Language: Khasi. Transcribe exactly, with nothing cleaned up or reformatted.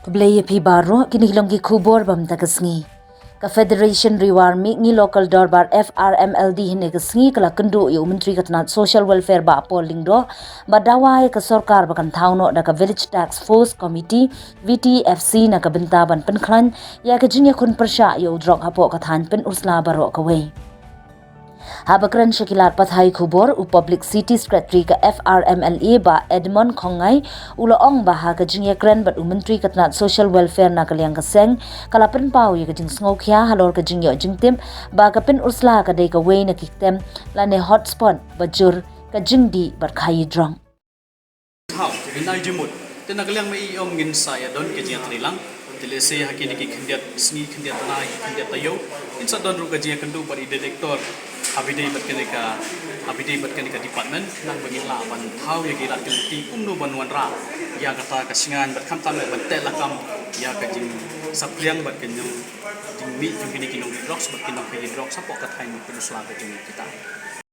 Khublei ïa phi baroh, kine ki long ki khubor ba mynta ka sngi. Ka Federation Ri War Mihngi Local Dorbar F R M L D hynne ka sngi ka la kynduh ïa u Myntri ka tnat Social Welfare Bah Paul Lyngdoh, bad dawa ïa ka sorkar ba kan thaw noh da ka Village Task Force Committee, V T F C, na ka bynta ban pynkhlaiñ ïa ka jingïakhun pyrshah ïa u drok hapoh ka thaiñ, pynursla baroh kawei. Haba kren sha ki lad pathai khubor, u Publicity Secretary ka F R M L A Bah Edmund Khongngai u la ong ba ha ka jingïakren bad u Myntri ka tnat Social Welfare na ka liang ka seng, ka la pynpaw ïa ka jingsngewkhia halor ka jingïoh jingtip ba ka pynursla ka dei kawei na ki ktem lane hotspot ba jur ka jingdih bad khaïi drok. Thaw, ngin ai jingmut. Te na ka liang ma i ong ngin sa ïa don ka jingïatreilang. Te lehse ha kine ki khyndiat sngi, khyndiat bnai, khyndiat taïew, ngin sa don ruh ka jingïakynduh bad i director ha bynta bad kane ka, ha bynta bad kane ka department, khnang ba ngin lah ban thaw ïa ki lad ki lynti kumno ban wanrah ïa kata ka shngaiñ bad khamtam ban teh lakam ïa ka jingsaphriang bad ka jingmih jong kine ki nongri drugs bad ki nongkhaïi drugs hapoh ka thaiñ pynursla ka jong kita.